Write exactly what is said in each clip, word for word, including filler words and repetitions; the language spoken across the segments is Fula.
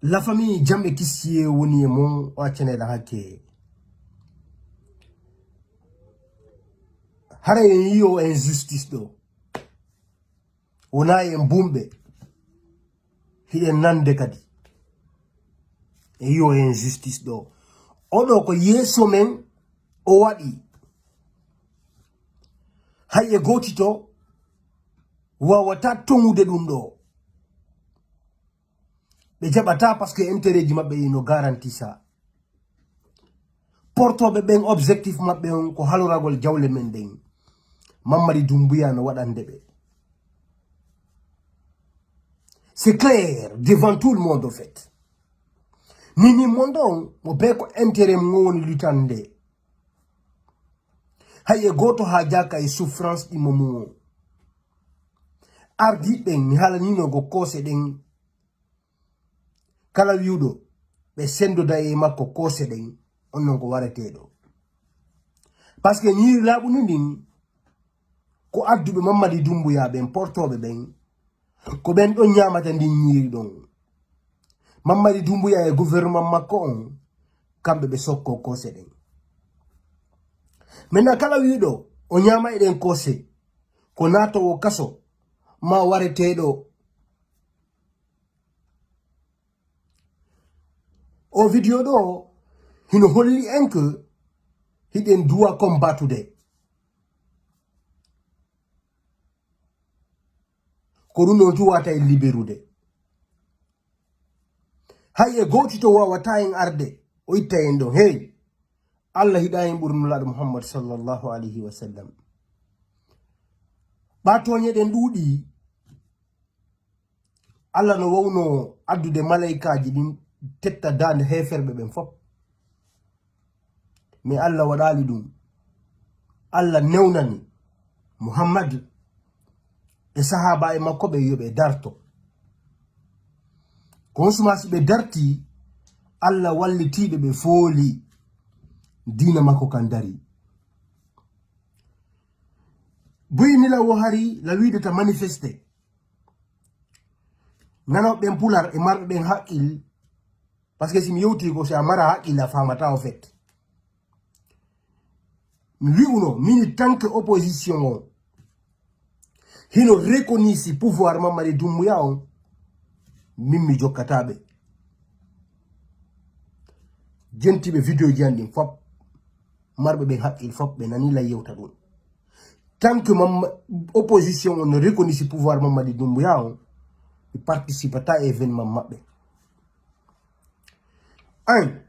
La famille, jam e kisiyee woni e mon, o accanee la hakke. Hara en yiyo injustice ɗo. Wona en bumɓe. Hiɗen nande kadi. En yiyo injustice ɗo. Oɗo ko yeeso men o waɗi. Hay e gootito wawata tongude ɗum ɗo. Ɓe jaɓata parce que intérêt ji maɓɓe ino garantisa. Portooɓe ɓen, objectif maɓɓe on ko haloragol jawle men ɗen. Mammari Dumbuya no waɗande ɓe. C'est clair devant tout le monde, au fait. Mini monde on, mo be ko intérêt mo woni lutande. Hay e gooto haajaaka e souffrance ɗi mo mum on. Ardiiɓe ɓen, mi haalanino ko koose ɗen. Kala wi'uɗo ɓe sendoda e makko koose ɗen, on non ko wareteeɗo. Parce que ñiiri laaɓundi ndin, ko adduɓe Mammadi Dumbuya ɓen, portooɓe ɓen, ko ɓen ɗon ñaamata ndin ñiiri ɗon. Mammadi Dumbuya e gouvernement makko on, kamɓe ɓe sokko koose ɗen. Maintenant, kala wi'uɗo o ñaama e ɗen koose, ko naatowo kaso, ma wareteeɗo. O video ɗo hino holli en que hiɗen duwa combattude. Ko ɗum ɗon tun wata en liberude. Hay e gootito wawata en arde, o itta en ɗon. Hey, Allah hiɗa en ɓuri Nulaaɗo Muhammad sallallahu alayhi wa sallam. Ɓa tooñe ɗen ɗuuɗi, Allah no wawno addude malaykaaji ɗin tetta daande heeferɓe ɓen fof. Mais Allah waɗaali ɗum. Allah newnani Muhammad e sahaaba e makko ɓe yo ɓe darto. Ko on suma si ɓe darti, Allah wallitiiɓe ɓe fooli diina makko kan dari. Buy nila wo hari la wiide ta manifeste. Nanoɓe ɓen pular e marɓe ɓen haqqil, parce que si mi yewti ko si a mara haqqil a famata au fait. Mi wi'uno mini tant que opposition on hino reconnaître pouvoir Mammadi Dumbuya on, min mi jokkataɓe. Jentiɓe vidéo ji an ɗin fop, marɓe ɓen haqqil fop ɓe nani la yewta ɗum. Tant que Mamma-, opposition on no reconnaître pouvoir Mammadi Dumbuya on, mi participata e événement maɓɓe. An,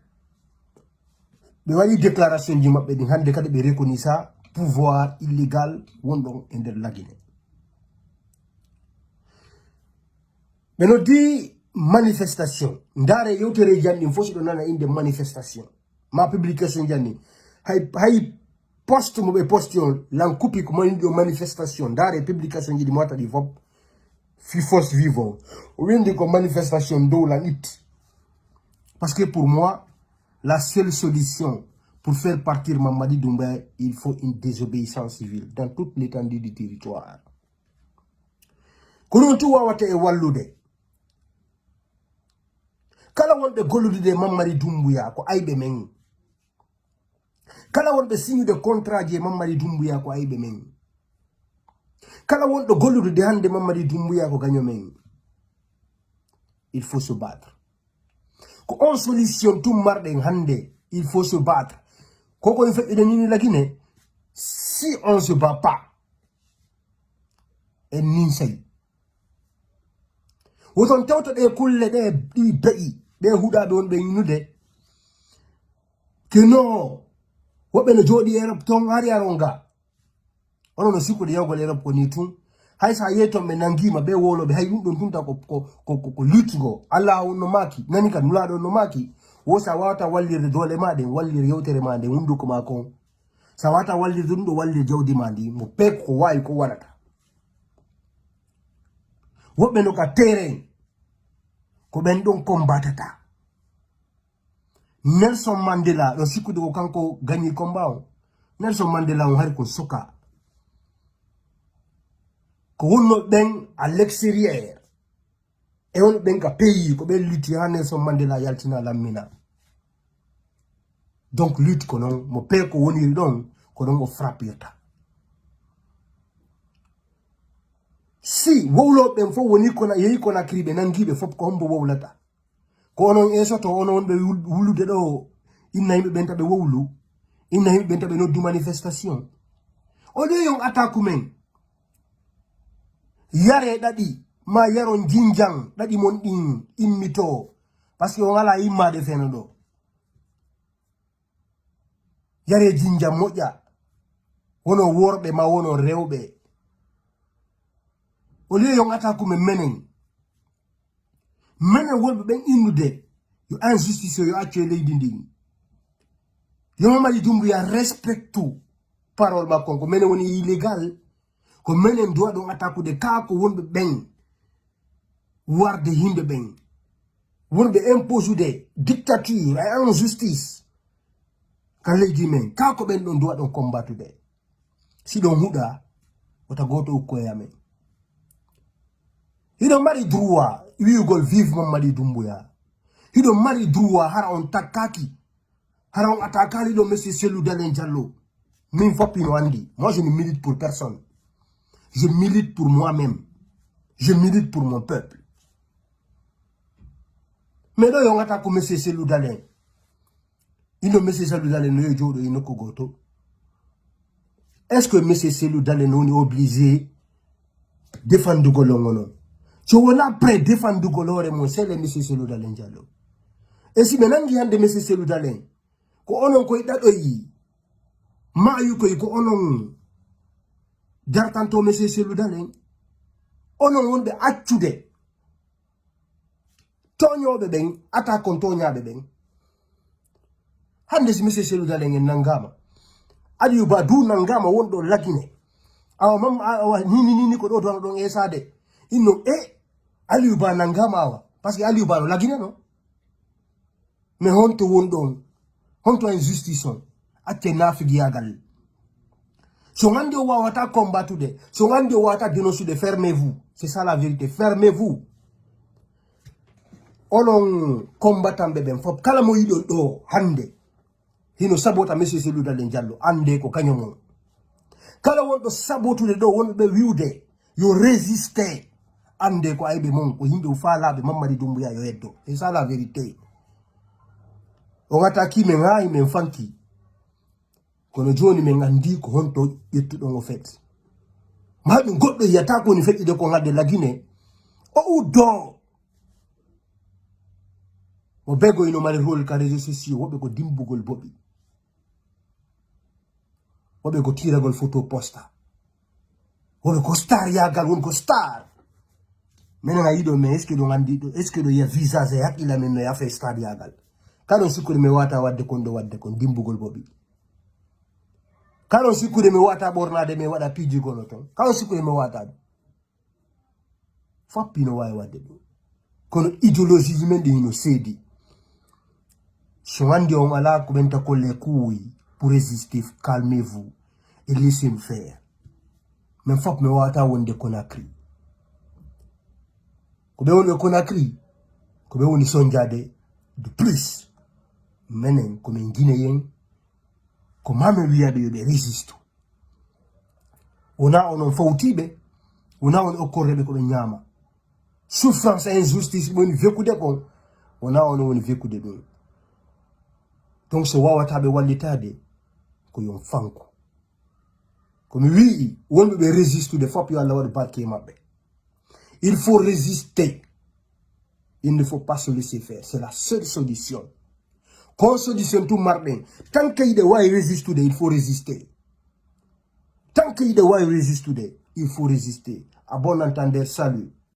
ɓe waɗi déclaration ji maɓɓe ɗin hannde kadi ɓe reconnaître pouvoir illégal wonɗon e nder Lagine. Ɓe noddi manifestation. Ndaare yewtereeji an ɗin fof si ɗo nana innde manifestation. Ma publication ji an ɗin. Hay, hay poste mo ɓe posti on, lan kupi ko mani ɗo manifestation. Ndaare publication ji ɗi mo watta ɗi fof. Fi force vivant. O windi ko manifestation dow lan itti. Parce que pour moi, la seule solution pour faire partir Mammadi Doumbouya, il faut une désobéissance civile dans toute l'étendue du territoire. Ko ɗum tun wawata e wallude. Kala wonɓe gollude e Mammadi Doumbouya ko ayɓe men. Kala wonɓe signude contrat ji e Mammadi Doumbouya ko ayɓe men. Kala wonɗo gollude hannde Mammadi Doumbouya ko gaño men. Il faut se battre. Ko on solution tun marɗen hannde. Il faut se battre. Ko ko feƴƴude ni la Guinée, si on se bat pas, en ninsay. Woton tewto ɗe kulle ɗe ɗi be'i, ɓe huɗaɓe wonɓe innude. Kino, woɓɓe no jooɗi Europe ton hari aron ga. Onon no sikkude yawgol Europe ko ni tun. Hay sa yehi ton ɓe nangima ɓe woloɓe, hay ɗum ɗon tun ta ko, ko, ko, ko, ko luttugol. Allah on no maaki, nani ka Nulaaɗo on no maaki. Wo sa wawata wallirde doole ma ɗen, wallir yewtere ma nden, hunduko ma kon. Sa wawata wallirde ɗum ɗo, wallir jawdi ma ndi, mo pek ko wawi ko waɗata. Woɓɓe no ka terrain, ko ɓen ɗon combatata. Nelson Mandela, ɗo sikkude ko kanko gañi combat on. Nelson Mandela on hari ko suka. Ko wonno ɓen à l'extérieur. E won ɓen ka pays, ko ɓen lutti ha Nelson Mandela yaltina lammina. Donc lutte ko non, mo pe ko woniri ɗon, ko ɗon o frappirta. Si wowlooɓe ɓen fof woni Kona-, yehi Conakry, ɓe nangi ɓe fof, ko hombo wowlata? Ko onon esoto, onon wonɓe wul-, wulude ɗo, inna yimɓe ɓen ta ɓe wowlu, inna yimɓe ɓen ta ɓe noddu manifestation. Au lieu yon attaque men, yare ɗaɗi, ma yaron jinjan ɗaɗi mon ɗin immito, parce que on ala immade feno ɗo. Yare jinja moƴƴa, wono worɓe ma wono rewɓe. Au lieu yon attaque men menen, menen wonɓe ɓen innude yo injustice o yo accu e leydi ndin. Yo Mamadi Doumbouya respectu parole makko on, ko menen woni illégal, ko menen duwa ɗon attaque de ka ko wonɓe ɓen warde yimɓe ɓen, wonɓe imposude dictature e injustice ka leydi men, ka ko ɓen ɗon duwa ɗon combattude. Si ɗon huɗa, wota gooto ukkoye amen. Hiɗon mari droit wi'ugol vive Mamadi Doumbouya. Hiɗon mari droit hara on takkaki. Hara on attaquaali ɗo Monsieur Cellou Dalein Diallo. Min fof hino andi. Moi, je ne milite pour personne. Je milite pour moi-même. Je milite pour mon peuple. Mais ɗo yo ngata ko Monsieur Cellou Dalein. Ino Monsieur Cellou Dalein no yo jooɗo e nokku gooto. Est-ce que Monsieur Cellou Dalein no woni obligé défendugol on onon? So wona prêt défendugol hoore mon, c'est le Monsieur Cellou Dalein Diallo. E si ɓe nangi hannde Monsieur Cellou Dalein, ko onon koye ɗaɗoyi, maayu koye ko onon jartanto Monsieur Cellou Dalein. Onon wonɓe accude tooñooɓe ɓen, attaque on tooñaaɓe ɓen. Hannde si Monsieur Cellou Dalein en nanngaama, Aliou Ba du nanngaama wonɗo Lagine. Awa mam-, awa nini nini ko ɗo duwano ɗon esaade. Inno e Aliou Ba nanngaama awa. Parce que Aliou Ba no Lagine no. Mais honto won ɗon? Honto injustice on? Acce naafigiyaagal. So on anndi on waawataa combattude, so on anndi on waawataa dénoncude, fermez-vous. C'est ça la vérité, fermez-vous. Onon combattant ɓe ɓen fof, kala mo yiɗon ɗo hannde, hino sabota Monsieur Cellou Dalein Diallo, annde ko kañum on. Kala wonɗo sabotude ɗo, wonɓe wi'ude yo résisté, annde ko ayɓe mon, ko yimɓe faalaaɓe Mamadi Doumbouya yo heddo. C'est ça la vérité. On attaquii men, haa men fanki. Kono jooni men anndi ko honto ƴettuɗon au fait. Ma ɗum goɗɗo yiyata ko woni feƴƴude ko ngadde Lagine. O uddo. Mo bego ino mari rôle ka réseaux sociaux, woɓɓe ko dimbugol boɓi. Woɓɓe ko tiiragol photo posta. Woɓɓe ko star yaagal, won ko star. Menen a yiɗo, mais est-ce que ɗum anndi ɗo, est-ce que ɗo yiya visage e haqqilla men no yafe star yaagal? Kaɗon sikkude mi wata wadde kon ɗo wadde kon dimbugol boɓi. Kaɗon sikkude mi wata ɓornade mi waɗa piiji golo ton. Kaɗon sikkude mi wata ɗum. Fop hino waawi waɗde ɗum. Kono idéologie ji men ɗi hino seedi. So anndi on alaa ko ɓen ta kolle kuuwi pour résister, calmez-vous et laissez-nous faire. Men fop mi wawata wonde Conakry. Ko ɓe woni e Conakry, ko ɓe woni sonjade de plus. Menen ko men Guinéen, ko ma men wiyaɓe yo ɓe résistu. Wona onon fawtiiɓe, wona on okkorreɓe ko ɓe ñaama. Souffrance e injustice ɓe woni wekude kon, wona onon woni wekude ɗum. Donc so wawata ɓe wallitaade, ko yon fanku. Ko mi wi'i, wonɓe ɓe résistude fop yo Allah waɗu barke e maɓɓe. Il faut résister. Il ne faut pas se laisser faire. C'est la seule solution. Ko solution tun marɗen. Tant que hiɗen waawi résistude, il faut résister. Tant que hiɗen waawi résistude, il faut résister. À bon entendeur, salut.